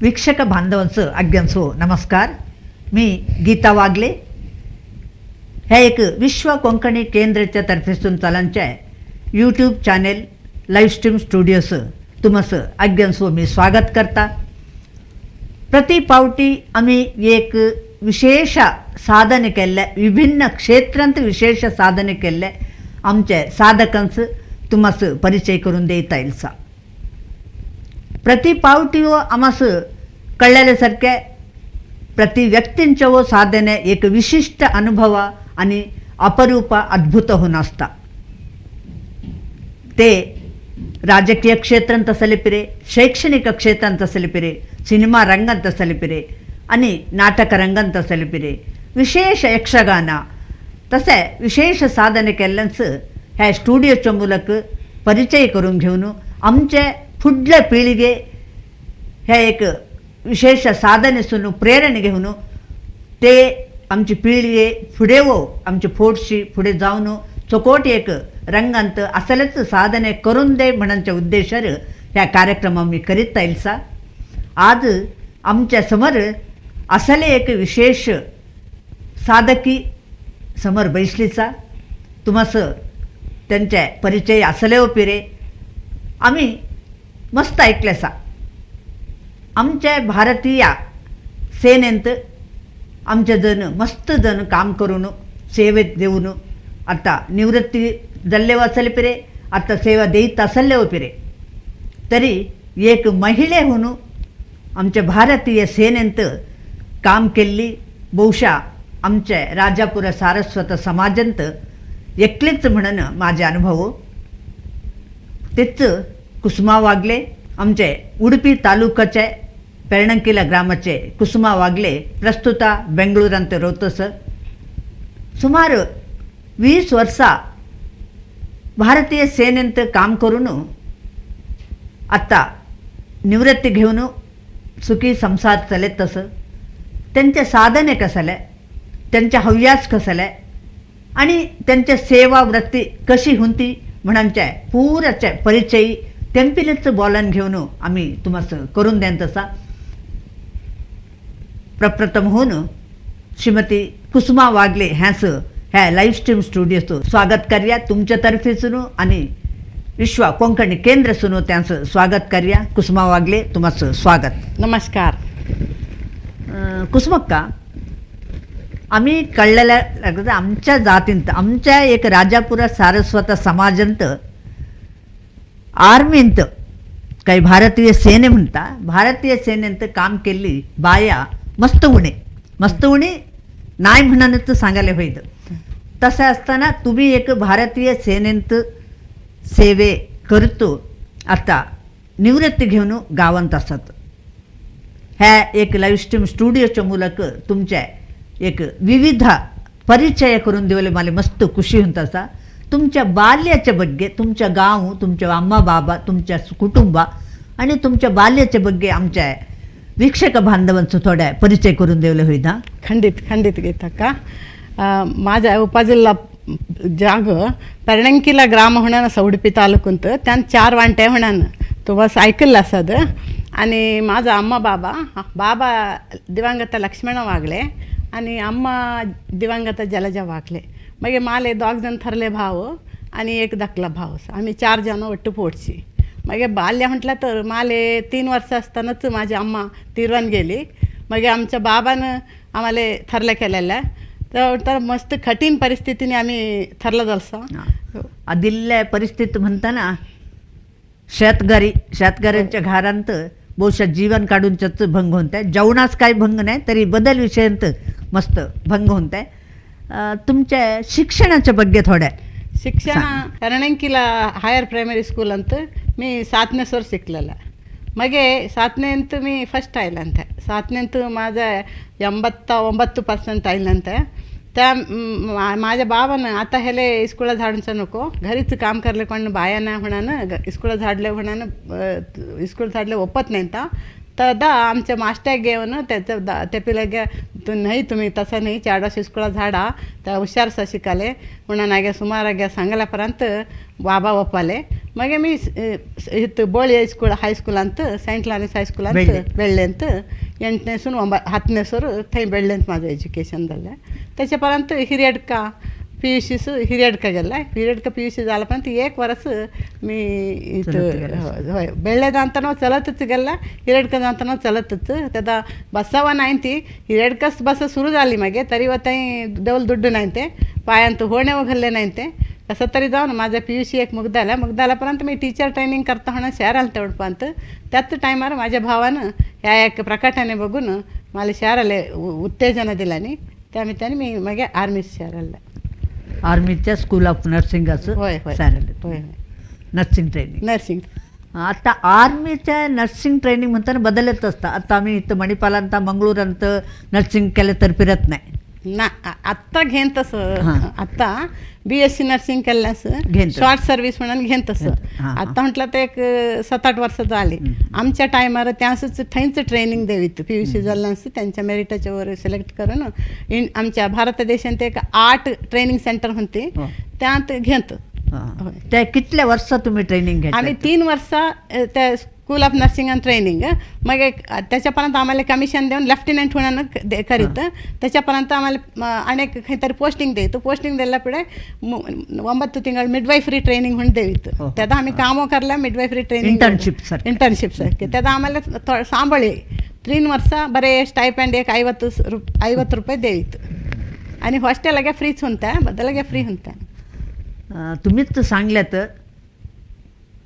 वीक्षक बांधवांचं आज्ञांसो नमस्कार. मी गीता वागले. हे एक विश्व कोंकणी केंद्राच्या तर्फेसून चालांचे यूट्यूब चॅनेल लाईव्ह स्ट्रीम स्टुडिओचं तुमचं आज्ञांसो मी स्वागत करता. प्रति पावटी आम्ही एक विशेष साधने केल्ले, विभिन्न क्षेत्रांत विशेष साधने केल्ले आमचे साधकांचं तुमास परिचय करून देता येईल. प्रति पावटीओ आमास कळलेले सारखे प्रति व्यक्तींचे साधने एक विशिष्ट अनुभव आणि अपरूप अद्भुत होऊन असता. ते राजकीय क्षेत्रांत सलिपिरे, शैक्षणिक क्षेत्रांत सलिपिरे, सिनेमा रंगांत सलिपिरे आणि नाटक रंगांत सलिपिरे, विशेष यक्षगाನ तसे विशेष साधने केल्ल्याच ह्या स्टुडिओच्या ಮೂಲಕ परिचय करून घेऊन आमचे फुडले पिळगे हे एक विशेष साधनेसून प्रेरणा घेऊन ते आमची पिळगे फुडें वो आमची फोडशी फुडें जावन चोकोट एक रंगांत असलेच साधने करून दे म्हणच्या उद्देशार ह्या कार्यक्रम आमी करीत आयलसा. आज आमच्या समोर असले एक विशेष साधकी समोर बैसलीचा. तुम्हास त्यांचे परिचय असले पिरे आम्ही मस्त ऐकलेसा. आमच्या भारतीय सेनेंत आमचे जण मस्त जण काम करून सेवेत देऊन आता निवृत्ती जाल्ले आसले पिरे, आता सेवा देत आसले पिरे, तरी एक महिलेहून आमच्या भारतीय सेनेंत काम केल्ली ಬಹುಶಃ आमचे राजापुर सारस्वत समाजांत एकलीच म्हणून माझे अनुभव. तेच कुसुमा वागले. आमचे उडुपी तालुक्याचे पेर्णंकिला ग्रामाचे कुसुमा वागले प्रस्तुत बेंगळूरांत रावतस. सुमार 20 वर्सां भारतीय सेनेंत काम करून आत्ता निवृत्ती घेवन सुखी संसार चलयत तसं. त्यांचे साधने कसले, त्यांचे हव्यास कसले आणि त्यांच्या सेवावृत्ती कशी होती म्हणचे पुराचे परिचय तेंपिलेच बोलन घेऊन आम्ही तुम्हाला करून द्यान. तसा प्रप्रथम होऊन श्रीमती कुसुमा वागले ह्याच ह्या लाईव्ह स्ट्रीम स्टुडिओचं स्वागत करूया तुमच्या तर्फेसून आणि विश्व कोंकणी केंद्र सुनो त्यांचं स्वागत करूया. कुसुमा वागले, तुम्हाचं स्वागत. नमस्कार. कुसुमक्का, आम्ही कळलेल्या लागतं आमच्या जातींत आमच्या एक राजापुरा सारस्वत समाजांत आर्मींत काही भारतीय सेने म्हणता, भारतीय सेनेंत काम केल्ली बाया मस्त उणे, मस्त उणे नाही म्हणूनच सांगायला होईल. तसं असताना तुम्ही एक भारतीय सेनेंत सेवे करतो आता निवृत्ती घेऊन गावांत असतात. ह्या एक लाईव्ह स्ट्रीम स्टुडिओच्या ಮೂಲಕ तुमच्या एक विविध परिचय करून दिवले मला मस्त खुशी होत असा. तुमच्या बाल्याच्या ಬಗ್ಗೆ, तुमच्या गाव, तुमच्या अम्मा बाबा, तुमच्या कुटुंबा आणि तुमच्या बाल्याच्या ಬಗ್ಗೆ आमच्या वीक्षक बांधवांचं थोड्या परिचय करून देवले होईल ना? ಖಂಡಿತ ಖಂಡಿತ ಗೀತಕ್ಕ. माझ्या उपजिल्हा जाग पेरणंकिला ग्राम होण्यान आसा, उडुपी तालुकंत. त्यान चार वांटे होण्यान तो बस ऐकल्लं आसाद. आणि माझा अम्मा बाबा, बाबा दिवंगत लक्ष्मण वागले आणि अम्मा दिवंगत जलजा वागले. मागीर माले दोग जण थरले भाव आणि एक धाकला भाव आसा. आमी चार जाण ಒಟ್ಟು पोटची. मागीर बाल्य म्हटलं तर माले 3 वर्सां आसतनाच माझी अम्मा तिरवान गेली. मागीर आमच्या बाबान आम्हाला थरले केलेले तर तर मस्त कठीण परिस्थितीने आम्ही थरलं जालसा. आदिल्ल्या परिस्थिती म्हणताना शेतकरी, शेतकऱ्यांच्या घरांत बहुशः जीवन काढून त्याचं भंग होत आहे. जेवणास काही भंग नाही तरी बदल विषयांत मस्त भंग होत आहे. तुमच्या शिक्षणाच्या ಬಗ್ಗೆ थोड्या ಶಿಕ್ಷಣ ಕರಣಂಕಿಲ हायर प्रायमरी स्कूल ಅಂತ मी सातने सर शिकलेला. मगे सातने ಅಂತ मी फर्स्ट आयलंತೆ. सातने ಅಂತ माझं 89% आयलंते. त्या माझ्या बाबानं आता हेले इस्कुला झाडूनचं नको, घरीच काम करले कोण बाया म्हणानं इस्कुला झाडले म्हणानं इस्कूल झाडले ओपत नाही. तर दा आमच्या मास्टर घेऊन त्याचं दा ते पिलागे तू नाही, तुम्ही तसं नाही, चार वर्ष इस्कुला झाडा त्या हुशारसा शिकाले म्हणून आगे सुमारागे सांगल्यापर्यंत बाबा ओपाले. मागीर मी इथं बोळी हायस्कूल हायस्कुलांत सेंट लॉरेन्स हायस्कुलांत बेळ्ळे. बेळ्ळेंत 8ನೇसून 9 10ನೇ सुरू थंय बेळ्ळेंत माझं एज्युकेशन जालें. त्याच्या पर्यंत हिरियडका PUC Hiriyadka गेले. हिरियडका PUC झाला पर्यंत एक वर्स मी चलत इथं गेले. होय, बेळ्ळे जाताना चलतच गेला, हिरियडका जाताना चलतच. तेदा बसವ नायंती हिरियडकस बस सुरू झाली. मागे तरी थंय देवल दुड्ಡು नायते, पायांत होणे घाल्ले नायते. कसं तरी जाऊन माझं PUC एक मुग्दाला. मुग्दालापर्यंत मी टीचर ट्रेनिंग करता म्हणून शहराला तेवढपर्यंत त्याच टायमार माझ्या भावानं ह्या एक प्रकटने बघून मला शहराला उत्तेजना दिल्यानी त्या निमित्ताने मी मागे आर्मी शहराला आर्मीच्या स्कूल ऑफ नर्सिंग असं होय होय शाळेला होय होय. Nursing training. Nursing. आता आर्मीच्या नर्सिंग ट्रेनिंग म्हणताना बदलत असतं. आता आम्ही इथं मणिपालांत मंगळूरांत नर्सिंग केलं तर फिरत नाही. ना, आत्ता घेन तसं. हां. आत्ता BSc nursing केल्यास घेन तसं. शॉर्ट सर्व्हिस म्हणून घेन तसं. हां, हां. आत्ता म्हटलं तर एक 7-8 वर्ष झाली. आमच्या टायमार त्यासच थंयच ट्रेनिंग देवीत. PUC जाल्लें आसता त्यांच्या मेरिटाच्या वर सिलेक्ट करून आमच्या भारत देशांत एक 8 ट्रेनिंग सेंटर होती. हो. त्यात घेत. हां. होय. त्या कितल्या वर्षात तुम्ही ट्रेनिंग आम्ही घेतलं? 3 वर्षां त्या school of nursing and training. मग एक त्याच्यापर्यंत आम्हाला कमिशन देऊन लेफ्टिनंट म्हणून करीत. त्याच्यापर्यंत आम्हाला अनेक काहीतरी पोस्टिंग देतो. पोस्टिंग दिल्या पुढे 9 ತಿಂಗಳು ಮಿಡ್ವೈಫ್ರಿ ट्रेनिंग म्हणून देवीत. हो. त्यात आम्ही कामं करल्या मिडवायफरी ट्रेनिंग. इंटर्नशिप सारखं. इंटर्नशिप सारखे. त्यात आम्हाला सांभाळी 3 वर्ष बरे स्टायपेंड एक 50 रुपये देवीत आणि हॉस्टेलागे फ्रीच होता, बदलागे फ्री होता. तुम्हीच सांगल्यात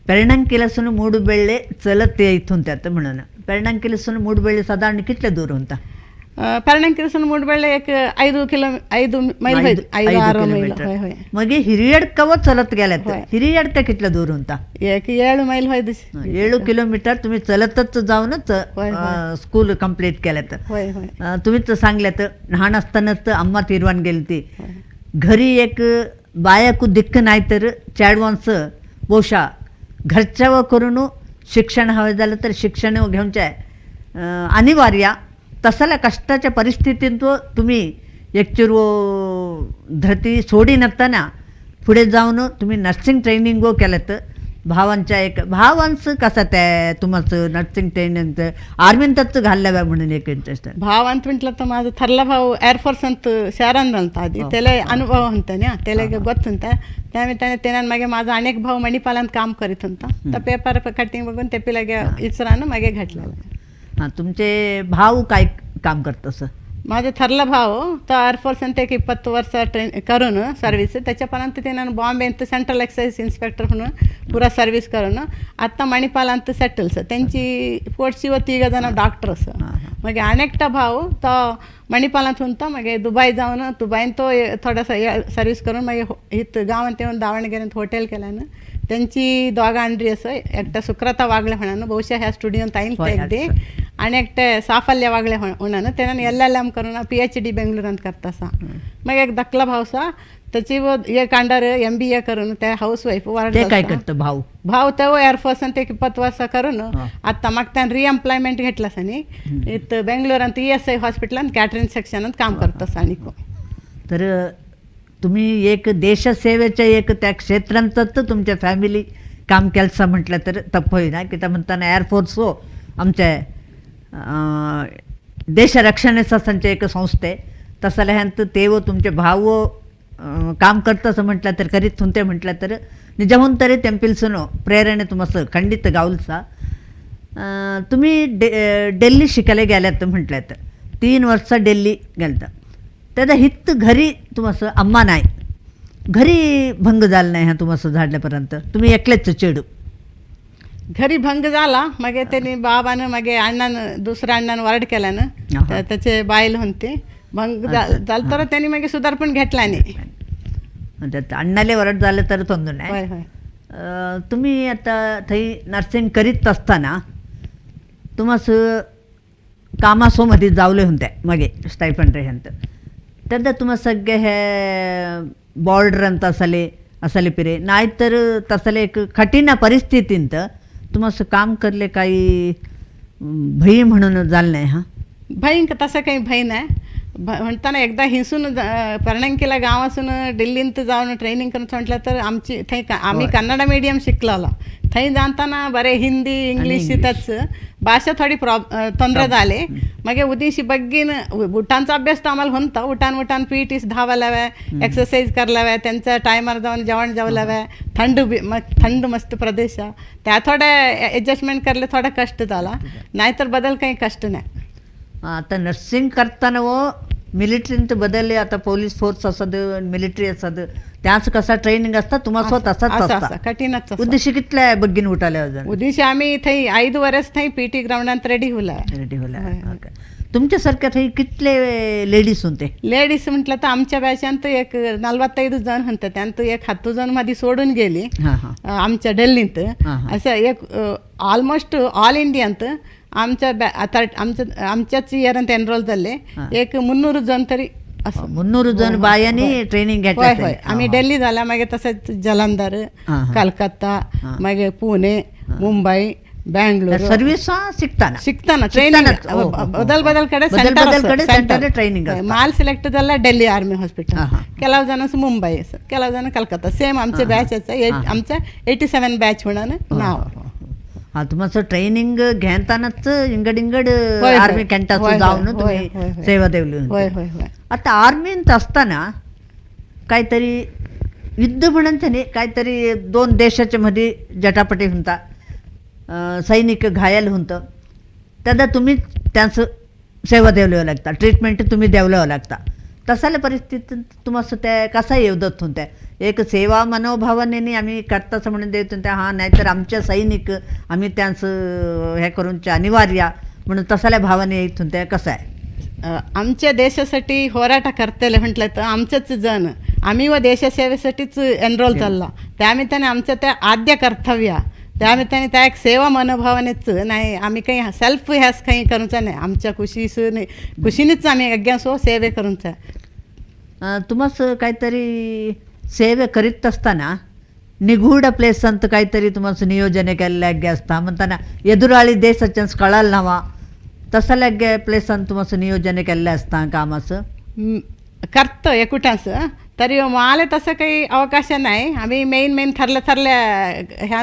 पेरणांकिलासून मूडबेಳ್ळे चलत येत होत्यात म्हणून. पेरणांकिलासून मूडबेಳ್ळे साधारण कितले दूर होता? पेरणांकिलासून मूडबेಳ್ळे एक 5 किलो, 5 मैल होय, 5 6 मैल. किलोमीटर. होय होय. मग हिरियडकव चलत गेल्यात. होय. हिरियडका कितलं दूर होता? एक 7 मैल होय. 7 किलोमीटर तुम्ही चलतच जाऊनच होय, होय. स्कूल कंप्लीट केल्यात. होय होय. तुम्हीच सांगल्यात लहान असतानाच अम्मा तिरवान गेली ती. होय. घरी एक बायाकू दिक्क नाही तर चॅडवांचं बहुशा घरच्यावर करून शिक्षण हवं झालं तर शिक्षण घेऊनच्या अनिवार्य तसल्या कष्टाच्या परिस्थितीत तुम्ही एकचिर धरती सोडी नसताना पुढे जाऊन तुम्ही नर्सिंग ट्रेनिंग केलं. तर भावांच्या एक भावांचं कसं ते तुमचं नर्सिंग ट्रेनिंगचं आर्मींतच घालल्या म्हणून एक इंटरेस्ट? भाव ಅಂತ म्हटलं तर माझं थरला भाऊ एअरफोर्स ಅಂತ शहरान ಅಂತ आधी. हो. त्याला अनुभव होता ना, त्याला ಗೊತ್ತುಂಟ. त्यानिमित्ताने त्यानं मागे माझा अनेक भाऊ मणिपालांत काम करीत होता. तर पेपर कटिंग बघून ते पिलागे इचरानं मागे घातलेलं. हां, तुमचे भाऊ काय काम करतस? माझे थरला भाऊ तो एअरफोर्स ಅಂತ एक 20 वर्ष ट्रेन करून सर्व्हिस. त्याच्यापर्यंत त्यानं बॉम्बे ಅಂತ सेंट्रल एक्साईज इन्स्पेक्टर म्हणून पुरा सर्व्हिस करून आत्ता मणिपाल ಅಂತ सेटल्स. त्यांची पोटशी व तिघ जण डॉक्टर्स. हां, हां. मग अनेकटा भाऊ तो मणिपालांत होता. मग दुबई जाऊन दुबईन तो थोडासा सर्व्हिस करून मग इथं गावात येऊन दावणगिरीत हॉटेल केल्यानं. त्यांची दोघं अंड्री असं एकटा सुक्रता वागळे म्हणून ಬಹುಶಃ ह्या स्टुडिओत आईल होय, अगदी आणि एकटे साफल्य वागळे म्हणून त्यानं LLM करून PhD बेंगळूरांत करतासा. मग एक धाकला भावसा त्याची व एक अंडर MBA करून त्या हाऊस वाईफ. ते काय करतं भाऊ? भाऊ तेव्हा एअरफोर्स ಅಂತ एक 20 वर्ष करून हा. आता मग त्यानं रिएम्प्लॉयमेंट घेतला सनी इथं बेंगळूरांत ESI हॉस्पिटलांत कॅटरिंग सेक्शनात काम करता आणि तर तुम्ही एक देशसेवेच्या एक त्या क्षेत्रांतच तुमच्या फॅमिली काम केलसा म्हटलं तर तप्प होईना. की म्हणताना एअरफोर्स हो आमच्या देशरक्षणेचा संच एक संस्थे तसं ह्यांत ते व तुमचे भाऊ काम करतंसं म्हटलं तर करीत हुंते म्हटलं तर निजहून तरी तेंपिल्सनो प्रेरणे तुमचं खंडित गावलसा. तुम्ही डेल्ली शिकायला गेल्यात म्हटलं तर 3 वर्ष डेल्ली गेलतं. त्याचा हित घरी तुमचं अम्मा नाही, घरी भंग झालं नाही. हा, तुमचं झाडल्यापर्यंत तुम्ही एकलेच चेडू. घरी भंग झाला. मग त्यांनी बाबानं मग अण्णानं दुसऱ्या अण्णानं वार्ड केल्यानं त्याचे बायल होते भंग झालं तर त्यांनी मग सुधार पण घेतला नाही. म्हणजे अण्णाले वरड झालं तर समजून नाही. होय होय. तुम्ही आता थंय नर्सिंग करीत असताना तुम्हास कामासोमध्ये जावले होते मगे स्टायफंड रे अंत तेन्ना तुमा सगळे हे बॉर्डर ಅಂತ असले असले पिरे नाहीतर तसले एक कठीण परिस्थितींत तुम्हास काम करले काही भय म्हणून झालं नाही? हां. भय तसं काही भय नाही. म्हणताना एकदा हिसून पर्णंकीला गांवासून दिल्लींत जावन ट्रेनिंग करूंक म्हटलं तर आमची थंय आमी कन्नड मिडियम शिकलेलो, थंय जाताना बरें हिंदी इंग्लीश त्याच भाषा थोडी ತೊಂದರೆ झाले. मागीर उदीशी बग्गीन उठांचा अभ्यास तर आम्हाला होता, उठान उठान पी टीस धावालावे, एक्सरसाइज करलावे, त्यांच्या टायमार जाऊन जेवण जेवलावे. थंड बी मग थंड मस्त प्रदेश, त्या थोडे ॲडजस्टमेंट करले थोडा कष्ट झाला, नाहीतर बदल काही कष्ट नाही. आता नर्सिंग करताना व मिलिटरींत बदलले, आता police force Asad military Asad त्याच कसा ट्रेनिंग असता तुम्हाला स्वतः तसाच असं असता. असं कठीणच आसा. उद्देशी कितल्या बग्गीन उठाले वजन उदीशी आम्ही थंय 5 वरस थंय पी टी ग्रावंडांत रेडी होला. रेडी होला. ओके. तुमच्या सारख्या थंय कितले लेडीज होते? लेडीज म्हटलं तर आमच्या बॅचांत एक 45 जण होते, त्यांत एक 10 जण मध्ये सोडून गेली हां हां आमच्या ಡೆल्लींत. हां, हां. असं एक ऑलमोस्ट ऑल इंडियांत आमच्या आता आमच्याच इयरांत एनरोल जाल्ले हां. एक 300 जण तरी असं. 300 जण बायांनी ट्रेनिंग होय घेतलं. होय. आम्ही दिल्ली झाल्या, मागीर तसेच जलंधर, हां, हां. कलकत्ता, हां. मागीर पुणे, मुंबई, बँगलोर. सर्व्हिस शिकताना शिकताना ट्रेनिंग शिकतानाच, हो, हो, हो. बदल बदल कडे बदल सेंटर बदल कडे सेंटर ट्रेनिंग असता. माल सिलेक्ट झाला दिल्ली आर्मी हॉस्पिटल, हां, हां. ಕೆಲವು ಜನ मुंबई, ಕೆಲವು जण कलकत्ता. सेम आमचे बॅच आमचा 87 बॅच होणार नाव. हा तुमचं ट्रेनिंग घेतानाच इंगड इंगड होय. आर्मी कॅन्टात होय, जाऊन होय, तुम्ही होय, होय. सेवा देवली होय होती. होय होय. आता आर्मींत असताना काहीतरी युद्ध म्हणून त्याने काहीतरी दोन देशाच्या मध्ये जटापटी होता, सैनिक घायल होतं, त्यांना तुम्ही त्यांचं सेवा द्यावं लागता, ट्रीटमेंट तुम्ही द्यावं लागता. तसाल्या परिस्थितीत तुम्हाला त्या कसा येवदत होत्या? एक सेवा मनोभावाने आम्ही करताच म्हणून देत होत्या, हां नाहीतर आमच्या सैनिक आम्ही त्यांचं हे करून अनिवार्य म्हणून तसाल्या भावाने येत होत्या, कसं आहे? आमच्या देशासाठी होराटा करतले म्हटलं तर आमचंच जण आम्ही व देशसेवेसाठीच एनरोल चालला, त्यानिमित्ताने आमचं त्या आद्य कर्तव्य, त्यानिमित्ताने त्या एक सेवा मनोभावानेच नाही आम्ही काही सेल्फ ह्यास काही करूचा नाही, आमच्या खुशीस नाही, खुशीनेच आम्ही अज्ञासो सेवे करूचा. तुम्हाला काहीतरी सेवे करीत असताना निगूढ प्लेस ಅಂತ काहीतरी तुम्हाला नियोजन केलेलं असता म्हणताना ಎದುರಾಳಿ ದೇಶಕ್ಕೆ कळायला नवा तसल्या प्लेस ಅಂತ तुम्हाला नियोजन केलेलं असता कामाचं? करतो एकूटाच तरी मला तसं काही अवकाश नाही. आम्ही मेन मेन थरल्या थरल्या ह्या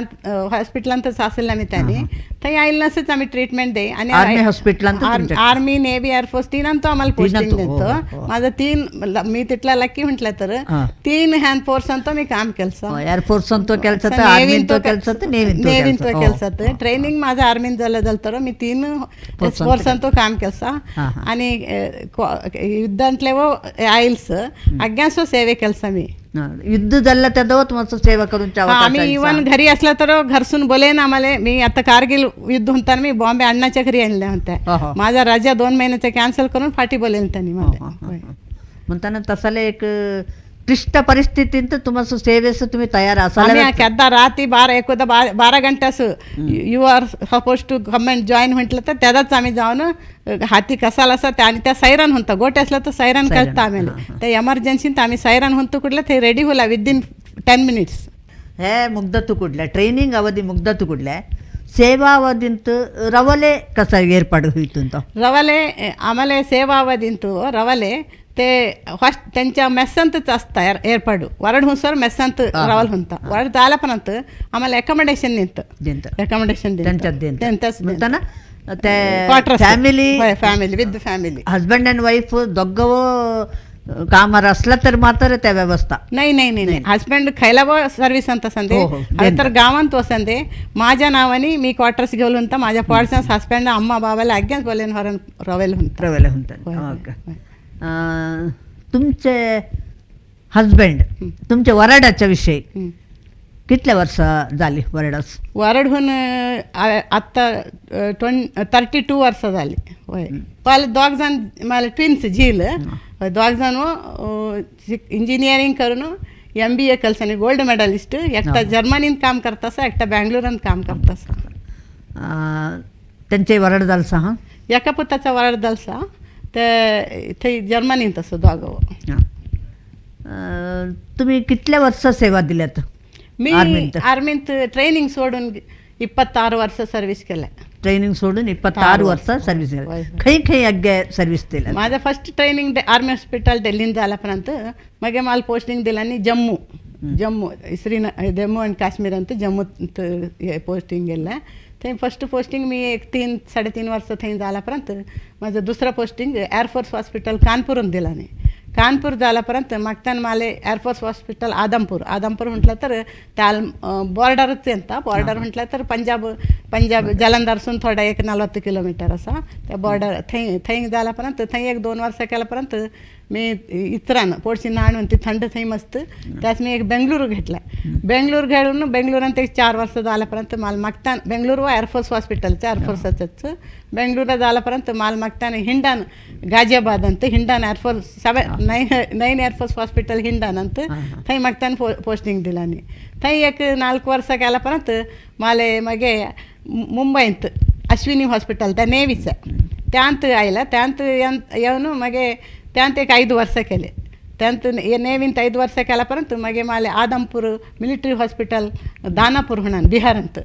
हॉस्पिटलांतच असेल आम्ही त्यांनी थंय आयिल्लें आसच आम्ही ट्रीटमेंट देई. आणि आर्मी हॉस्पिटलांत तुमच्या? आर्मी नेव्ही एअरफोर्स तिनांतो आम्हाला पोस्टिंग तिनांतो, हो, देतो. हो. माझं 3 मी तिथला लकी म्हटलं तर हां. 3 ह್ಯಾಂಡ್ फोर्स ಅಂತ मी काम केलं. एअरफोर्स ಅಂತ ಕೆಲಸ, आर्मींतो ಕೆಲಸ, नेव्हींतो नेव्हींतो ಕೆಲಸ. ट्रेनिंग माझं आर्मीन झालं झालं तर मी 3 फोर्स फोर्स ಅಂತ काम केलं. हां, हां. आणि युद्धांतले व आयल्स अज्ञासो सेवे ಕೆಲಸ मी. युद्ध झालं त्या तुम्हाला सेवा करून आम्ही इवन घरी असलं तर घरसून बोलेन आम्हाला. मी आता कारगिल युद्ध होताना मी बॉम्बे अण्णाच्या घरी आणल्या हो, होत्या, हो. माझा रजा 2 महिन्याचा कॅन्सल करून फाटी बोलेन त्यांनी मला. होय. म्हणताना तसाला एक क्लिष्ट परिस्थितीत तुम्हाला सेवेस तुम्ही तयार आम्ही असायला. केद्दा रात्री 12 एकदा 12 घंट्यास you are suppose to come and join म्हटलं तर त्यालाच आम्ही जाऊन हाती कसाला असा त्या आणि त्या सैरन होता गोट असला तर सैरन सैरन, कळतं आम्हाला. हां, हां. त्या एमर्जन्सीत आम्ही सैरन म्हणतो कुठलं ते रेडी होला विदिन 10 मिनिट्स. हे मुग्धतू कुडल्या ट्रेनिंग अवधी मुग्धतू कुडल्या सेवा अवधींत रवले कसा ಏರ್ಪಾಡು होईतून तो? रवाले आम्हाला सेवा अवधींत रवाले ते फर्स्ट त्यांच्या मेस्सांतच असता ಏರ್ಪಾಡು वरड हुसर मेस्सांत रवल हुंता वरड झाला पण आम्हाला अकोमोडेशन निंत दिंत अकोमोडेशन त्यांच्यात दिंत त्यांच्याच म्हणताना ते quarters family family with family husband and wife दोघं कामार असला तर मात्र त्या व्यवस्था नाही नाही नाही नाही हस्बंड खायला बा सर्व्हिस ಅಂತ संदे हो, हो. अरे तर गावांत वसंदे माझ्या नावाने मी क्वार्टर्स घेऊन होता माझ्या पॉडसांस हस्बंड अम्मा बाबाला आज्ञाच बोलेन हरण रवेल होता. रवेल होता. होय, होय, ओके. होय. तुमचे हजबंड तुमच्या वराडाच्या विषयी हं. कितल्या वर्ष झाली वराडास? वरडहून आत्ता 32 वर्ष झाली. होय पहिले दोग जण मला ट्विन्स झील होय दोग जण इंजिनिअरिंग करून MBA कलसानी गोल्ड मेडलिस्ट, एकटा जर्मनीत काम करतासा, एकटा बँगलोरात काम करतासा. त्यांचे वराड झालसा? हां. एका पुताचा वराड झालसा ते थंय जर्मनीत असं दोघं. तुम्ही कितल्या वर्ष सेवा दिल्यात? मी आर्मींत? आर्मींत ट्रेनिंग सोडून 26 वर्सां सर्वीस केल्या. ट्रेनिंग सोडून 26 वर्सां सर्वीस केल्या. खंय खंय अग्गे सर्वीस दिल्या? माझं फर्स्ट ट्रेनिंग आर्मी हॉस्पिटल दिल्लीन झाल्या पर्यंत मागीर मला पोस्टिंग दिल्यानी जम्मू, जम्मू जम्मू अँड काश्मीर अंत जम्मू पोस्टिंग गेलें. थंय फर्स्ट पोस्टिंग मी एक 3-3.5 वर्सां थंय झाल्या पर्यंत माझं दुसरं पोस्टिंग एअरफोर्स हॉस्पिटल कानपूरून दिला. नाही कानपूर झाल्या पर्यंत मागताना मला एअरफोर्स हॉस्पिटल आदमपूर, आदमपूर म्हटलं तर त्या बॉर्डरच येता. बॉर्डर म्हटलं तर पंजाब, पंजाब जलंधरसून थोडा एक 40 किलोमीटर असा त्या बॉर्डर. थंय थंय झाल्या पर्यंत थंय एक 2 वर्सां केल्या पर्यंत मी इतरान पोडशी आणून ती थंड थंय मस्त त्यास मी एक बेंगळुरू घेतला. बेंगळूर घेऊन बेंगळुरांत एक 4 वर्ष झाल्यापर्यंत मला मागताना बेंगळुरू एअरफोर्स हॉस्पिटलचं एअरफोर्सच बेंगळूरला झाल्यापर्यंत मला मागताना हिंडान गाजियाबाद ಅಂತ Hindon air force 7 9 air force hospital Hindon ಅಂತ थंय मागताना पोस्टिंग दिलानी. थंय एक 4 वर्सां केल्या पर्यंत माले मागे मुंबयंत अश्विनी हॉस्पिटल त्या नेवीचं त्यांत आयला. त्यांत येवन मागे त्यांत एक 5 वर्सां केले. त्यांत नेवींत 5 वर्सां केल्या पर्यंत मागे माले आदमपूर मिलिटरी हॉस्पिटल दानापूर म्हणून बिहारांत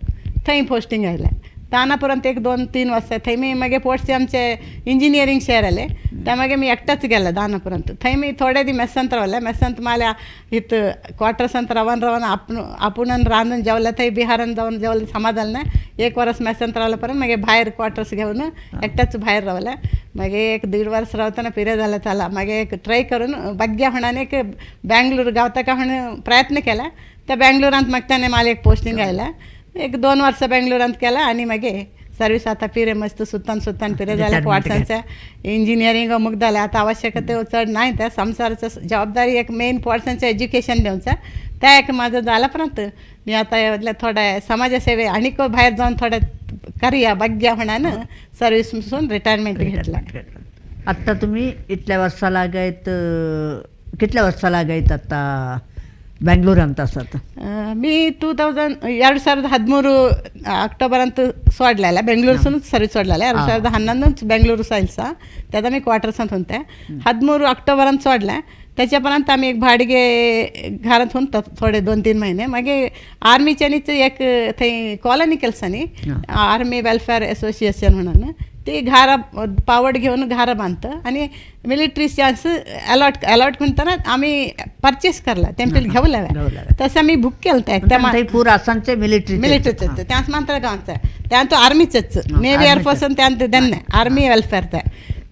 थंय पोस्टिंग आयलें. दानापुरांत एक 2-3 वर्सां थंय मी मागीर पोटचे आमचे इंजिनियरींग शेअर आले त्या मागीर मी एकटाच गेले दानापुरांत. थंय मी थोडे दी मेस्सांत रावले. मेस्सांत माल्या इथं क्वार्टर्सांत रावन रावन आपण आपूण रांदून जेवले. थंय बिहारान जावन जेवले समाधान ना. 1 वर्स मेस्सांत रावले पर्यंत मागीर भायर क्वार्टर्स घेवन एकटाच भायर रावले. मागीर 1-1.5 वर्स रावतना पिरे जालें चला मागीर एक ट्राय करून बग्या म्हणून एक बँगलोर गावता का म्हणून प्रयत्न केला. त्या बँगलोरांत मागीर ताणें मला एक पोस्टिंग आयला. एक 2 वर्सां बेंगलोरांत केला आनी मागीर सर्वीस आता पिरे मस्त सुतान सुतान पिरे जालें. पोटसांचे इंजिनियरींग मुगदालें. आतां आवश्यकते चड नाही त्या संसाराचं जबाबदारी एक मेन पोटसांचें एज्युकेशन दिवचें त्या एक माझं झालं पर्यंत मी आता थोड्या समाजसेवे आनीक भायर जावन थोडे करूया बग्या म्हणून सर्वीस रिटायरमेंट घेतला. आत्ता तुम्ही इतल्या वर्सां लागायत, कितल्या वर्सां लागायत आत्ता बेंगलोरांत आसात? मी 2013 अक्टोबर ಅಂತ सोडलेला, ಬೆಂಗಳೂರು ಸರ್ವಿಸ್ सोडलेला. 2011 बेंगळुरू सायल्सा त्यात आम्ही क्वार्टर्सांत होते. 13 ऑक्टोबर ಅಂತ सोडले. त्याच्यापर्यंत आम्ही एक भाडगे घरात होतो थोडे 2-3 महिने. मागीर आर्मीच्यांनीच एक थंय कॉलनी केलसा न्ही, आर्मी वेलफेअर असोसिएशन म्हणून, ती घारा पावड घेऊन घारा बांधतं आणि मिलिटरी चान्स अलॉट अलॉट म्हणताना आम्ही परचेस करला तेंपेल घेवला. तसं आम्ही बुक केलं. त्या पूर आसामचे मिलिटरी मिलिटरीच त्याच मात्र गावचं त्यांत आर्मीचंच नेव्ही एअरफोर्स त्यांत त्यांना आर्मी वेलफेअर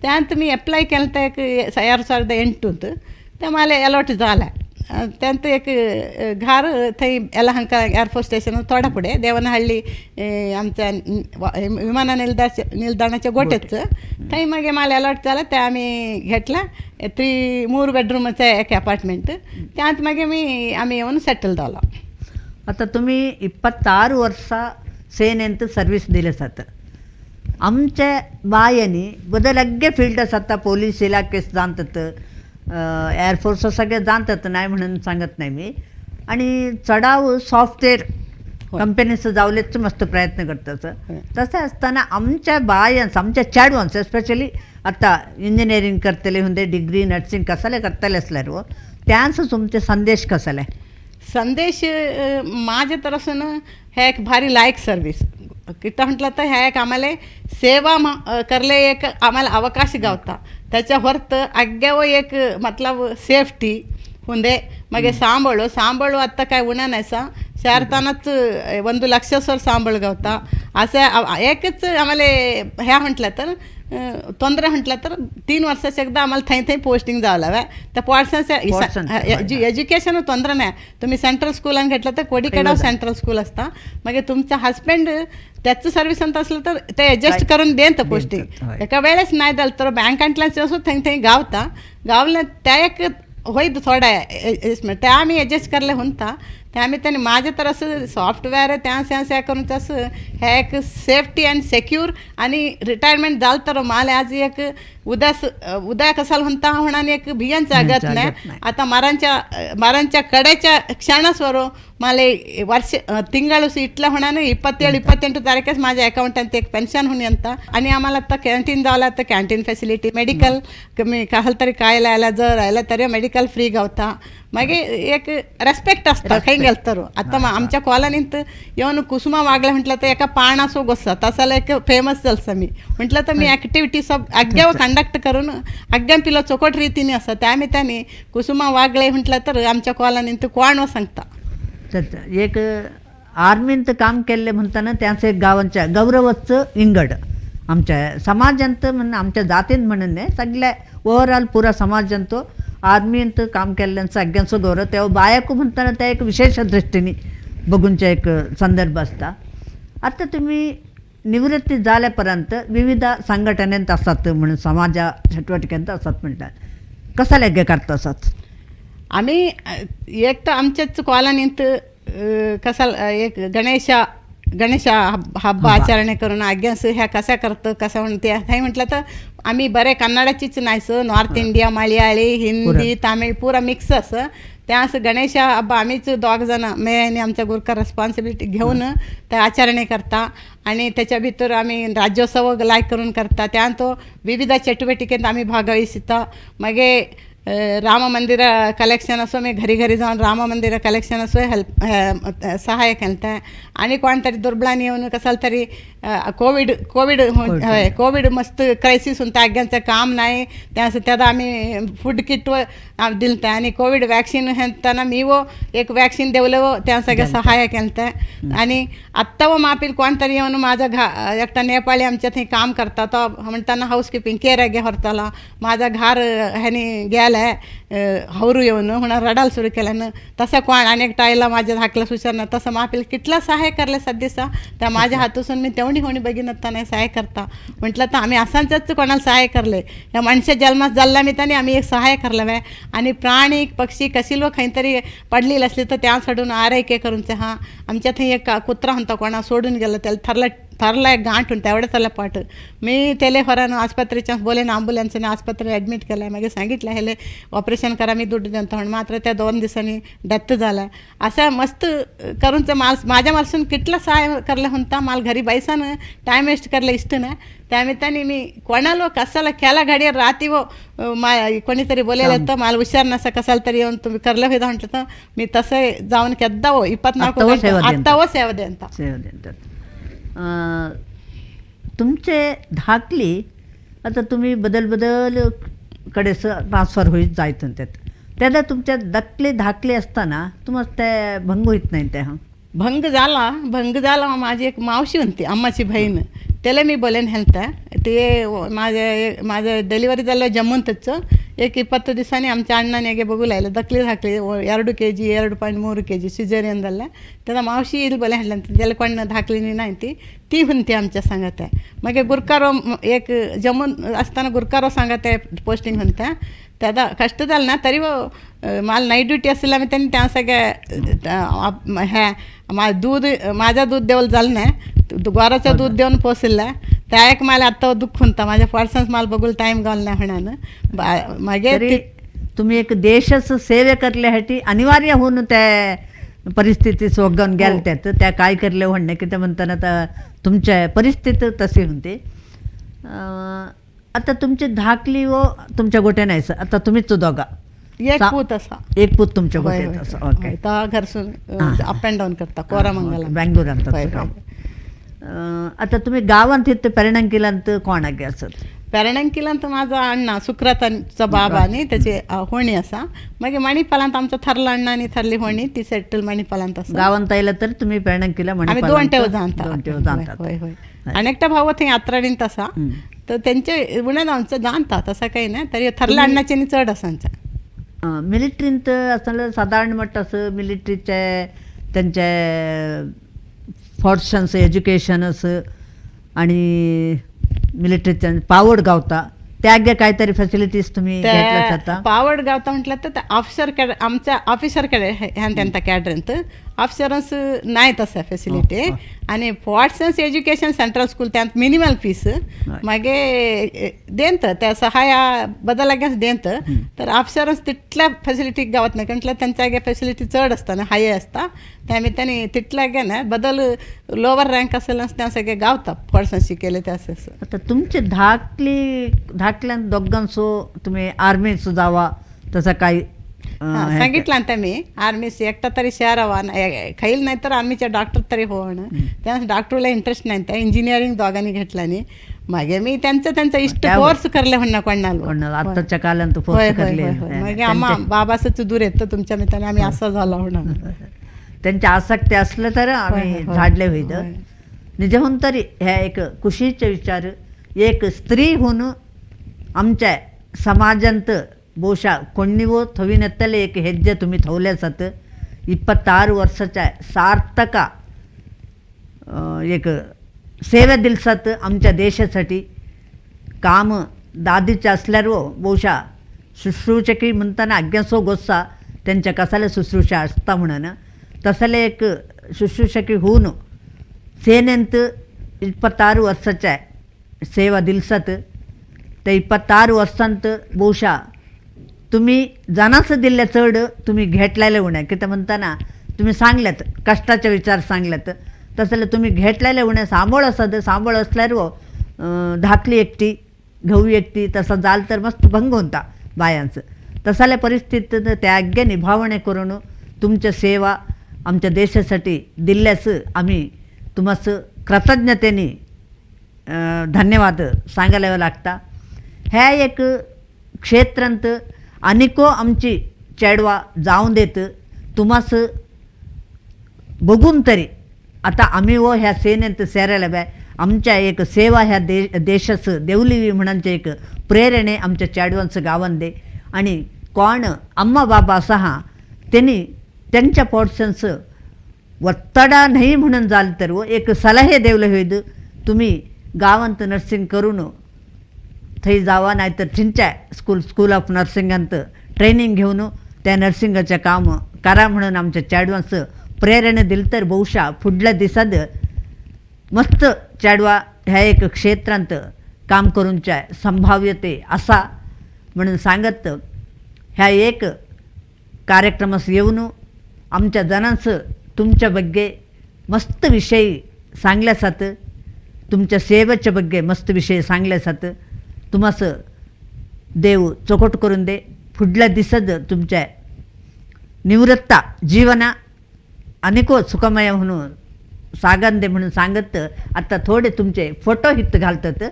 त्यांत मी अप्लाय केलं तर एक 2008 ते मला अलॉट झाला. त्यांत एक घर थंय यलहंका एअरफोर्स स्टेशन थोडा पुढे देवनहಳ್ಳಿ आमच्या विमान निಲ್ದಾणाच्या गोट्याचं थंय मागीर मला अलॉट झाला. ते आम्ही घेतला 3 बेडरूमाचं एक अपार्टमेंट. त्यांत मागीर मी आम्ही येवन सेटल जालो. आता तुम्ही 26 वर्सां सेनेंत सर्वीस दिले जाता. आमच्या बायांनी बदल फील्ड आसा, पोलीस इलाखेस जातात, एअरफोर्स सगळे जातात, नाही म्हणून सांगत नाही मी, आणि चढाव सॉफ्टवेअर कंपनीचं जावलेच मस्त प्रयत्न करतात. तसं असताना आमच्या बायांस, आमच्या चेडवांस एस्पेशली आता इंजिनिअरिंग करतले हुंदे, डिग्री नर्सिंग कसले करतले असल्यार त्यांचं तुमचे संदेश कसले? संदेश माझ्या तरफसून हे एक भारी लायक सर्वीस किती म्हटलं तर ह्या एक आम्हाला सेवा करले एक आम्हाला अवकाश गावता. त्याच्या ಹೊರತು अग्याव एक मतलब सेफ्टी हुंदे मागीर सांबळ सांबळ आत्ता काय उणा नाही सा शारतानच 1 लक्ष सर सांबळ गावता. असं एकच आम्हाला ह्या म्हटलं तर ತೊಂದರೆ म्हटलं तर 3 वर्षाच एकदा आम्हाला थंय थंय पोस्टिंग जावं लावे. त्या पोर्सांचं एज्युकेशन ತೊಂದರೆ नाही. तुम्ही सेंट्रल स्कूलान घेतलं तर कोडीकडाव सेंट्रल स्कूल असता. मागीर तुमचा हजबंड त्याचं सर्विस अंत असलं तर ते ॲडजस्ट करून देत पोस्टिंग. एका वेळेस नाही झालं तर बँकांतल्यान असो थंय थंय गावता गावलं त्या एक होईत थोडा ॲडजस्टमेंट त्या आम्ही ॲडजस्ट करले होता. त्या आम्ही त्यांनी माझे तर असं सॉफ्टवेअर त्या त्या करून तसं हे एक सेफ्टी अँड सेक्यूर आणि रिटायरमेंट झालं तर मला आज एक उदास उद्या कसाल म्हणता म्हणून एक भियांचा भियांचा आगत नाही. आगत नाही. आता मारांच्या मारांच्या कडेच्या क्षणास्वरो मला ವರ್ಷ ತಿಂಗಳು ಇಟ್ಲ होणार 27 28 तारखेस माझ्या अकाउंटात एक पेन्शन होऊन येता. आणि आम्हाला आता कॅन्टीन जावं लागतं, कॅन्टीन फॅसिलिटी, मेडिकल कमी काहल तरी कायला आला जर आला तरी मेडिकल फ्री गावता. मागीर एक रेस्पेक्ट असता खंय गेल तर. आता आमच्या कॉलनीत येवन कुसुमा वागले म्हटलं तर एका पाणासो गोसा तसाला एक फेमस जालसा मी म्हटलं तर मी ॲक्टिविटी सब आग्यावर कंडक्ट करून आग्या पिलो चोकट रितीने आसा त्या निमित्ताने कुसुमा वागळे म्हटलं तर आमच्या कॉलनीत कोण सांगता. तर एक आर्मींत काम केल्लें म्हणटना त्याच एक गांवांच्या गौरवाचं इंगड आमच्या समाजांत म्हण आमच्या जातीन म्हणून न्हय, सगळ्या ओवरऑल पुरा समाजांत आर्मींत काम केल्ल्यांचो सगळ्यांचो गौरव. त्या बायको म्हणटना त्या एक विशेष दृष्टीने बघूनचे एक संदर्भ आसता. आतां तुमी निवृत्ती जाल्या पर्यंत विविध संघटनेंत आसात म्हणून समाजा चटवटिकेंत आसात म्हणटात, कसा लेगे करता आसात? आम्ही एक तर आमच्याच कॉलनीत कसा एक गणेशा गणेशा हब्बा आचरणे करून आज्ञास ह्या कसा करतं कसा म्हणते हे म्हटलं तर आम्ही बरे कन्नडाचीच नाही sir, north India, Malayali, Hindi, Tamil पुरा मिक्स असं. त्या असं गणेशा हब्बा आम्हीच दोग जण मे आणि आमच्या गुरकर रिस्पॉन्सिबिलिटी घेऊन त्या आचरणे करता. आणि त्याच्या भितर आम्ही राज्योत्सव लायक करून करता. त्यान तो विविध चटुवटिकेत आम्ही भागवता. मागीर राम मंदिर कलेक्शन असो मी घरी घरी जाऊन राम मंदिर कलेक्शन असो हेल्प सहाय्य केलता. आणि कोण तरी दुर्बळांनी येऊन कसाल तरी कोविड कोविड हय कोविड मस्त क्रायसिस होता, आग्यांचं काम नाही त्या त्यादा आम्ही फूड किट दिलता. आणि कोविड वॅक्सिन हेंतना मीवो एक वॅक्सिन देवलो त्या सगळं सहाय्य केलता. आणि आत्ता व मापील कोण तरी येऊन माझा घा एकटा नेपाळी आमच्या थंय काम करता तो म्हणताना हाऊस किपिंग केअर गे व्हरतालो माझा घार ह्यानी गेलाय हवरू येऊन म्हणून रडायला सुरू केल्यानं तसं कोण आणि एकटा आयला माझ्या धाकला सुचारना तसं मापील कितला सहाय्य करले सद्दिसा त्या माझ्या हातूसून मी तेवढी होणी बघीन नाही सहाय्य करता म्हटलं तर आम्ही असांच्याच कोणाला सहाय्य करले या मनुष्य जन्मास जाल्ला मी त्याने आम्ही एक सहाय्य करलं बाय. आणि प्राणी पक्षी कशी लोक खंय तरी पडलेली असली तर त्या सोडून आरायके करून हां आमच्या थंय एक कुत्रा होता कोणा सोडून गेला त्याला थरला थरला एक गांठ होता एवढं त्याला पाठ मी त्याला होरानं आस्पत्रेच्या बोलेन ॲम्ब्युलन्सने आस्पत्रेत ॲडमिट केलं आहे. मागीर सांगितलं हेले ऑपरेशन करा मी दुड्ड देतो म्हणून, मात्र त्या 2 दिवसांनी डेथ झाला. असं मस्त करून माल माझ्या मालसून कितला सहाय्य करलं म्हणता माल घरी बैसानं टायम वेस्ट करलं इष्ट ना. त्या निमित्ताने मी कोणालो कसाला केला घडिया राती व मा कोणीतरी बोलायला तर मला हुशार नसा कसाला तरी येऊन तुम्ही करलं होतं म्हटलं तर मी तसं जाऊन केद्दा हो 24 गंटे आत्तावो सेवा देता सेवा देतात. तुमचे धाकली आता तुम्ही बदल बदल कडे ट्रान्सफर होईत जायत त्यात तेन्ना तुमच्या दकले धाकले असताना तुम्हाला ते भंग होईत नाही ते? भंग झाला भंग झाला. माझी एक मावशी होती अम्माची बहीण त्याला मी बोलेन हेलता ते माझे माझं डिलिव्हरी झालं जम्मूतच एक 20 दिवसांनी आमच्या अण्णाने हेगे बघू लागले दकली धाकली 2 kg 2.3 kg caesarean झालं. त्याला मावशी येईल बोले हॅडलं त्याला कोण धाकली नाही ती ती म्हणते आमच्या सांगत आहे. मग गुरकारो एक जम्मून असताना गुरकारो सांगत आहे पोस्टिंग म्हणता त्यादा कष्ट झालं ना तरी मला नाईट ड्युटी असेल आम्ही त्यांनी त्या सगळ्या ह्या मा दूध माझा दूध देवल झालं नाही गोराचं दूध देऊन पोसलं त्या एक मला आत्ता दुःख होता माझ्या पर्सन्स मला बघून टाईम घाल नाही म्हणान मागे. तुम्ही एक देशच सेवे करल्यासाठी अनिवार्य होऊन त्या परिस्थिती सोगून गेल त्यात त्या काय करले म्हणणे की ते म्हणताना तर तुमच्या परिस्थिती तशी होती. आता तुमची धाकली व तुमच्या गोट्या नाही आता तुम्हीच दोघा एक पूत असा एक पूत तुमच्या गोट्यात असा ओके घरसून अप अँड डाऊन करता कोरामंगला बँगलोरांत काम. आता तुम्ही गावांत इथं पेरणांकिलांत कोणागे असत? पेरणांकिलांत माझा अण्णा सुक्रातांचा बाबा आणि त्याचे होणी असा. मागीर मणिपालांत आमचा थरला अण्णा आणि थरली होणी ती सेटल मणिपालांत असा. गावांत आयला तर तुम्ही पेरणांकिला आम्ही 2 टेव जाणता. होय होय. आणि एकटा भाव थंय आत्राडींत असा तर त्यांचे उणें आमचं जाणता तसं काही नाही तरी थरला अण्णाचे न्ही चड आसा आमच्या. मिलिटरींत आसतना सादारण म्हणटा असं मिलिटरीचे त्यांचे फॉर्शन्स एज्युकेशन असं आणि मिलिटरीच्या पावड गावता त्या काहीतरी फॅसिलिटीज तुम्ही घेतल्या जाता? पावड गावता म्हटलं तर ऑफिसर कॅडर आमच्या ऑफिसर कॅडर ह्यान त्यांचा कॅडरींत ऑफिसरांस नाही तसं फॅसिलिटी. आणि फोर्ट्सन्स एज्युकेशन सेंट्रल स्कूल त्यांत मिनिमल फीस मागे देंत त्या सहाय्य बदल देंत. तर ऑफिसरांस तितल्या फॅसिलिटी गावत नाही, कारण त्यांच्या फॅसिलिटी चड असता ना, हाय असता. त्यामुळे त्यांनी तितल्या गे ना बदल लोअर रँक असेल त्या सगळे गावता फोर्ट्सन्स शिकेले त्या. आता तुमचे धाकली धाकल्यान दोगांसो तुम्ही आर्मीच जावा तसं काही सांगितलं ना मी आर्मीस एकटा तरी शेरावा, खैल नाही तर आर्मीच्या डॉक्टर तरी हो. त्या डॉक्टरला इंटरेस्ट नाही, त्या इंजिनिअरिंग दोघांनी घेतला नाही. मागे मी त्यांचं त्यांचा इष्ट फोर्स करले म्हणणं कोणाला आत्ताच्या कालांत फोर्स करले. मागे आम्हा बाबासच दूर येतं तुमच्या मित्राने आम्ही असं झाला होणार. त्यांच्या आसक्ती असलं तर आम्ही झाडले होईल निजहून तरी. ह्या एक कुशीचे विचार एक स्त्री होऊन आमच्या समाजांत ಬಹುಶಃ ಕೊಣ್ಣಿವೋ ಥವಿನೆತ್ತಲೇ एक ಹೆಜ್ಜೆ तुम्ही थवल्यासात. 26 वर्षाच्या सार्थक एक सेवा दिलसात आमच्या देशासाठी. काम दादीचे असल्यावर ಬಹುಶಃ शुश्रूषकी म्हणताना अज्ञासो गोस्सा त्यांच्या कसाला शुश्रूषा असता म्हणून तसले एक शुश्रूषकी होऊन सेनेंत 26 वर्षाच्या सेवा दिलसात. ते 26 वर्षांत ಬಹುशः तुम्ही जनाचं दिल्या चढ तुम्ही घेतलेले उण्या किती म्हणताना तुम्ही सांगल्यात कष्टाचे विचार सांगल्यात. तसं तुम्ही घेतलेले उण्या सांबळ असत सांबळ असल्यावर धाकली एकटी घऊ एकटी तसं जाल तर मस्त भंग होता बायांचं. तसाल्या परिस्थितीत त्याज्ञ निभावणे करून तुमच्या सेवा आमच्या देशासाठी दिल्यास आम्ही तुम्हाचं कृतज्ञतेने धन्यवाद सांगायला लागता. ह्या एक क्षेत्रांत अनेको आमची चेडवा जाऊन देत तुम्हास बघून तरी आता आम्ही व ह्या सेनेत सेरायला बाय आमच्या एक सेवा ह्या देशाचं देवली म्हणूनचे एक प्रेरणे आमच्या चेडवांचं गावान दे. आणि कोण अम्मा बाबा असा हा त्यांनी त्यांच्या पोर्शनचं ಒತ್ತಡ नाही म्हणून झालं तर व एक सलहे देवले होईल तुम्ही गावांत नर्सिंग करून थंय जावा नाही तर थिंच्या स्कूल ऑफ नर्सिंगांत ट्रेनिंग घेऊन त्या नर्सिंगाचें काम करा म्हणून आमच्या चेडवांचं प्रेरणा दिली तर बहुशा फुडल्या दिसात मस्त चेडवा ह्या एक क्षेत्रांत काम करूनच्या संभाव्यते असा म्हणून सांगत ह्या एक कार्यक्रमास येऊन आमच्या जणांचं तुमच्या ಬಗ್ಗೆ मस्त विषयी सांगल्या जात, तुमच्या सेवेच्या ಬಗ್ಗೆ मस्त विषय सांगल्या जात. तुम्हास देव चोखट करून दे फुडल्या दिसत तुमच्या निवृत्ता जीवना अनेको सुखमय म्हणून सागन दे म्हणून सांगत. आता थोडे तुमचे फोटो हित घालतात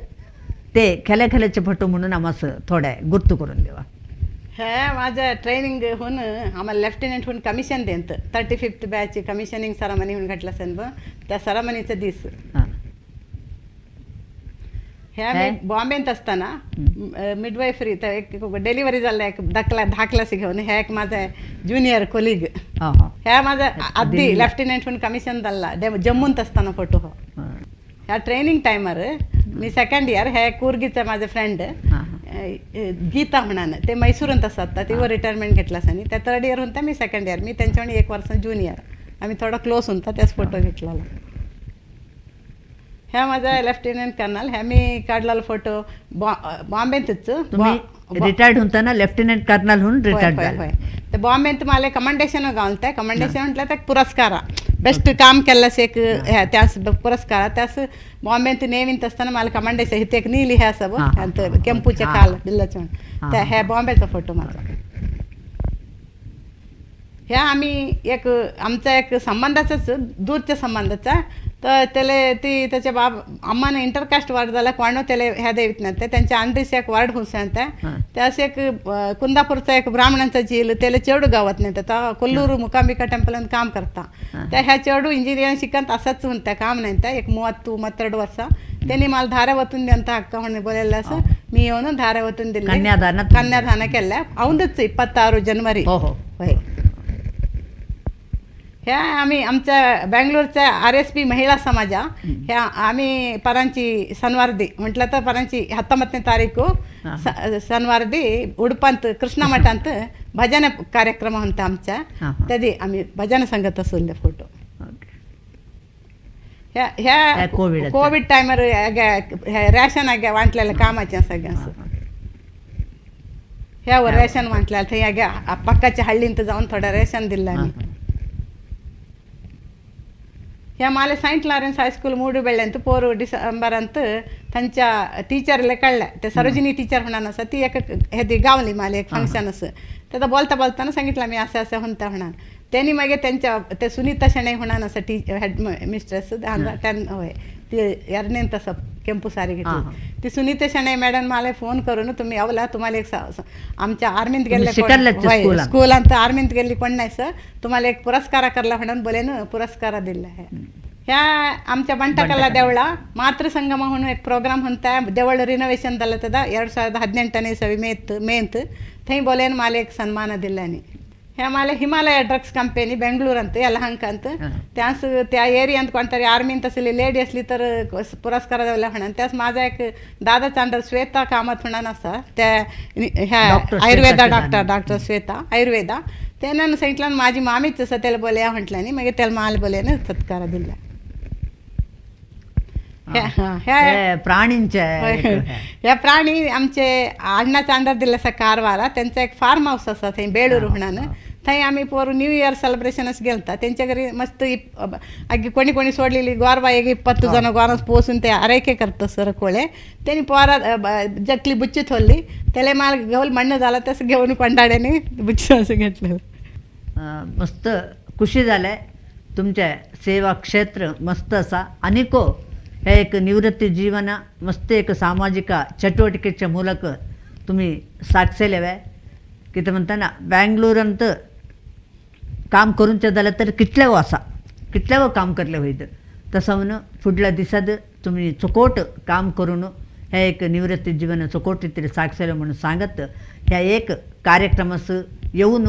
ते खेल्या खेल्याचे फोटो म्हणून आम्हास थोड्या गुर्तू करून देवा. हे माझं ट्रेनिंग होऊन आम्हाला लेफ्टनंट होऊन कमिशन देत 35th batch commissioning ceremony होऊन घातलं असेल ब त्या सेरेमनीचं दीस. ह्या मी बॉम्बेत असताना मिडवाईफरी तर एक डिलिव्हरी झालं एक धाकलास घेऊन ह्या एक माझा ज्युनियर कोलिग ह्या माझा अगदी लेफ्टनंट होऊन कमिशन झाला जम्मूत असताना फोटो. हो ह्या ट्रेनिंग टायमार मी सेकंड इयर ह्या कुर्गीचा माझे फ्रेंड गीता म्हणान ते मैसूरांत असतात ती रिटायरमेंट घेतला आणि त्या थर्ड इयर होता मी सेकंड इयर मी त्यांच्यावर एक वर्ष ज्युनियर आम्ही थोडा क्लोज होता त्याच फोटो घेतला. ह्या माझा लेफ्टनंट कर्नल ह्या मी काढलेला फोटो बॉम्बेतच. तुम्ही रिटायर्ड होता ना लेफ्टनंट कर्नल होऊन रिटायर्ड झाले. तर बॉम्बेत मला कमांडेशन गावलतं. कमांडेशन म्हटलं तर पुरस्कार बेस्ट काम केल्यास एक त्यास पुरस्कार त्यास बॉम्बेत नेमीत असताना मला कमांडेशन हिथे एक नीली ह्या सब केंपूच्या काल बिल्लाच्या त्या ह्या बॉम्बेचा फोटो माझा. ह्या आम्ही एक आमचा एक संबंधाचाच दूरच्या संबंधाचा तर त्याला ती त्याच्या बाब अम्मानं इंटरकास्ट वार्ड झाला कोणो त्याला ह्या देवीत नाही त्यांच्या अंड्रीस एक वार्ड होऊन सांगता त्यास एक कुंदापूरचा एक ब्राह्मणांचा झील त्याला चेडू गावात नाही तर कोल्लूर मुकांबिका टेम्पल काम करता त्या ह्या चेडू इंजिनिअरिंग शिकत असाच म्हणता काम नाही त्या एक 32 वर्ष त्यांनी मला धारावतून द्या अक्का म्हणून बोलायला असं मी येऊन धारावतून दिले कन्यादान केलं औंदच 26 जानेवारी. होय. ह्या आम्ही आमच्या बँगलोरच्या RSP महिला समाजा ह्या आम्ही परांची शनिवारदी म्हटलं तर परांची 19ನೇ ತಾರೀಕು शनिवारदी उडपांत कृष्णा मठांत भजन कार्यक्रम होता आमच्या, त्यादी आम्ही भजन संगत असले फोटो. ह्या ह्या कोविड टायमर रॅशन आग्या वांटलेलं कामाचे सगळ्यांचं, ह्यावर रेशन वांटलेलं थंय आग्या पक्काच्या हळ्ळींत जाऊन थोडं रेशन दिलं आम्ही. ह्या माले सैंट लॉरेन्स हायस्कूल मूडुबेಳ್ಳೆ ಅಂತ ಪೋರು ಡಿಸೆಂಬರ್ ಅಂತ ತಂच्या टीचरले कळलं ते सरोजिनी टीचर म्हणून असं ती एक हेदी गावली माले एक फंक्शन असं त्याचा बोलता बोलताना सांगितलं मी असं असं म्हणता म्हणून त्यांनी मागे त्यांच्या ते सुनीता शणै म्हणून असं टी हेड मिस्ट्रेस त्यान होय ती ಎರಡನೇ तसं ಕೆಂಪು सारी घेतली ती सुनीता शणै मॅडम मला फोन करून तुम्ही आवला तुम्हाला एक आमच्या आर्मीत गेले स्कूलांत आर्मीत गेली कोण नाही सर तुम्हाला एक पुरस्कार करला म्हणून बोलेन पुरस्कार दिला आहे. ह्या आमच्या ಬಂಟಕಲ್ಲ ದೇವಳ ಮಾತೃಸಂಗಮ म्हणून एक प्रोग्राम म्हणता देवळ रिनोव्हेशन झालं तदा 2018 इಸವಿ ಮೇಂತ್ थंय बोलेन मला एक सन्मान दिल्यानी. ह्या मला हिमालय ड्रग्स कंपेनी बेंगळूर ಅಂತ यलहंक ಅಂತ त्यास त्या एरियांत कोणतरी आर्मींत असली लेडी असली तर पुरस्कार दिला म्हणून त्यास माझा एक दादा चांडर श्वेता कामत म्हणून असा त्या ह्या आयुर्वेदा डॉक्टर डॉक्टर श्वेता आयुर्वेदा त्यानं सांगितलं माझी मामीच असं त्याला बोलया म्हटल्यानी मागीर त्याला माल बोलयान सत्कार दिला. प्राणींचे ह्या प्राणी आमचे अण्णा चांडर दिले आसा कारवारा त्यांचा एक फार्म हाऊस आसा थंय बेळूर म्हणून थंय आमी पोरू न्यू इयर सेलिब्रेशनच गेलता त्यांच्या घरी मस्त अग्गी कोणी कोणी सोडलेली गोरवा एक 20 जण गोरां पोसून ते आरैके करता सर कोळे त्यांनी पोरा जटली बुच्ची थोडली त्याला मला घेऊन म्हणणं झालं तसं घेऊन कोंडाड्याने बुच्ची असं घेतलं. मस्त खुशी झालंय तुमच्या सेवा क्षेत्र मस्त असा अनेको हे एक निवृत्ती जीवन मस्त एक सामाजिक चटुवटिकेच्या ಮೂಲಕ तुम्ही साक्षलेवे कितें म्हणता ना बँगलोरांत काम करूनचें जाल्यार तर कितलेवो आसा कितलेवो काम करले वयता तसं म्हणून फुडल्या दिसात तुमी चोकोट काम करून हे एक निवृत्ती जीवन चोकोट तरी साक्षले म्हणून सांगत ह्या एक कार्यक्रमास येऊन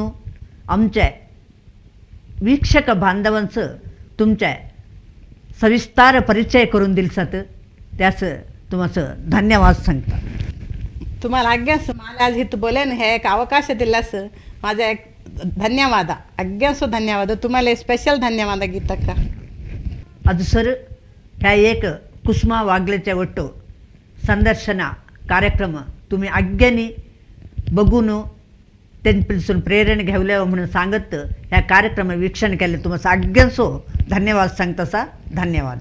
आमच्या वीक्षक बांधवांचं तुमच्या सविस्तर परिचय करून दिलसात त्यास तुम्हाला धन्यवाद सांगता. तुम्हाला आज्ञास मला आज इथं बोलेन हे एक अवकाश दिलास माझा एक धन्यवाद आज्ञासो धन्यवाद तुम्हाला स्पेशल धन्यवाद गीतक्का. ಅದು सर ह्या एक कुसुमा वागलेच्या ಒಟ್ಟು संदर्शन कार्यक्रम तुम्ही आज्ञानी बघून त्यांच्यापासून प्रेरणा घेवल्या म्हणून सांगत ह्या कार्यक्रम वीक्षण केले तुम्हाला आज्ञासो धन्यवाद सांगतासा. धन्यवाद.